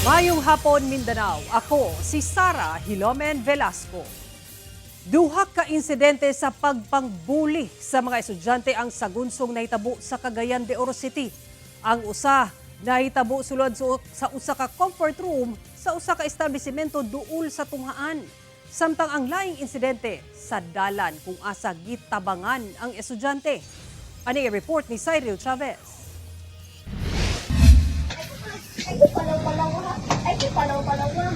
Maayong hapon, Mindanao. Ako si Sara Hilomen Velasco. Duha ka insidente sa pagpangbuli sa mga estudyante ang sagunsong nahitabo sa Cagayan de Oro City. Ang usa nahitabo sulod sa usa ka comfort room sa usa ka establishmento duol sa tunghaan. Samtang ang laing insidente sa dalan kung asa gitabangan ang estudyante. Ani ang report ni Cyril Chavez. Ay, ko palaw-palaw ha. Ay, ko palaw-palaw ha.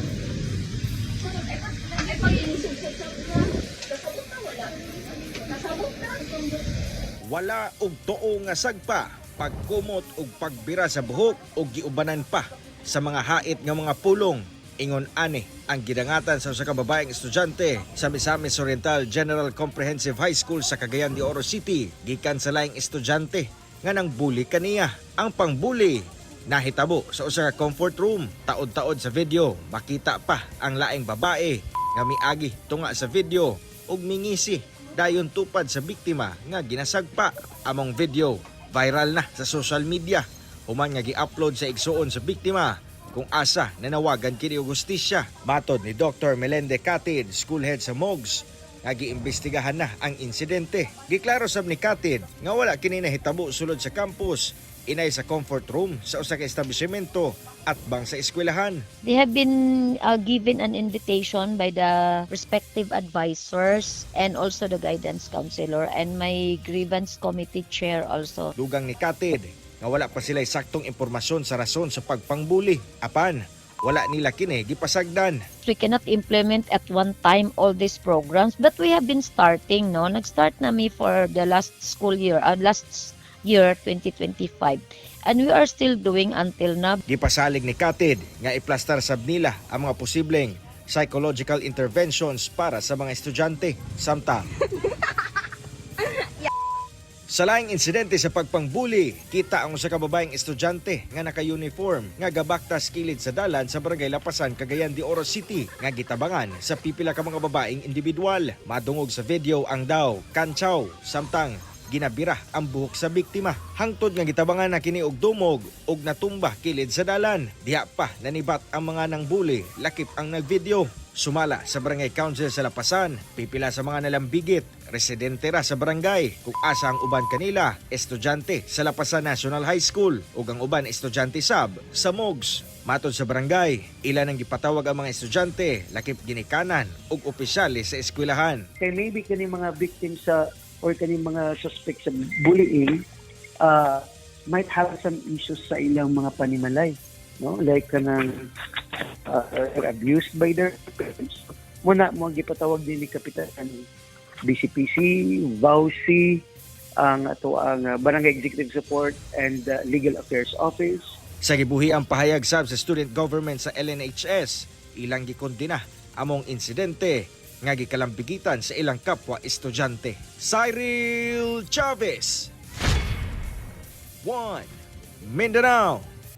Ay, pag inisug-sug na. Kasabot na wala. Kasabot na. Wala og tuo nga sagpa, pagkumot og pagbira sa buhok og giubanan pa sa mga hait nga mga pulong. Ingon ani ang gidangatan sa usa ka babaeng estudyante sa Misamis Oriental General Comprehensive High School sa Cagayan de Oro City gikan sa laing estudyante nga nangbuli kaniya. Ang pangbuli nahitabo sa usa ka comfort room. Taod-taod sa video, makita pa ang laing babae nga miagi tunga sa video ug mingisi dayon tupad sa biktima nga ginasagpa. Among video viral na sa social media human nga gi-upload sa igsuon sa biktima kung asa nanawagan kini og hustisya. Matod ni Dr. Melende Catid, school head sa MOGS, nga giimbestigahan na ang insidente. Giklaro sab ni Catid nga wala kini nahitabo sulod sa campus, inay sa comfort room sa usa ka establishmento at bang sa eskwelahan. They have been given an invitation by the respective advisors and also the guidance counselor and my grievance committee chair also. Dugang ni Catid nga wala pa sila saktong impormasyon sa rason sa pagpangbuli. Apan, wala nila kini gipasagdan. We cannot implement at one time all these programs, but we have been starting, no? Nag-start na mi for the last school year, last year, 2025. And we are still doing until now. Gipasalig ni Catid nga iplastar sab nila ang mga posibleng psychological interventions para sa mga estudyante. Samtang sa laing insidente sa pagpangbuli, kita ang usa ka babaeng estudyante nga naka-uniform nga gabaktas kilid sa dalan sa Barangay Lapasan, Cagayan de Oro City nga gitabangan sa pipila ka mga babaeng individual. Madungog sa video ang daw kantsaw samtang ginabira ang buhok sa biktima. Hangtod nga gitabangan na kini og dumog og natumba kilid sa dalan. Diha pa nanibat ang mga nangbuli, lakip ang nagvideo. Sumala sa Barangay Council sa Lapasan, pipila sa mga nalambigit, residente ra sa barangay, kung asa ang uban kanila, estudyante sa Lapasan National High School ug ang uban estudyante sab sa MOGS. Matod sa barangay, ilan ang gipatawag ang mga estudyante, lakip ginikanan ug opisyales sa eskwelahan. Kay maybe kani mga victims sa or kani mga suspect sa bullying might have some issues sa ilang mga panimalay, no, like kanang abused by their parents. Muna mo ang gipatawag din ni Kapitan BCPC, VAWC, ang ato ang Barangay Executive Support and Legal Affairs Office. Sa gibuhi ang pahayag sab sa student government sa LNHS, ilang gikondena among insidente nga gikalambigitan sa ilang kapwa estudyante. Cyril Chavez, 1 Mindanao.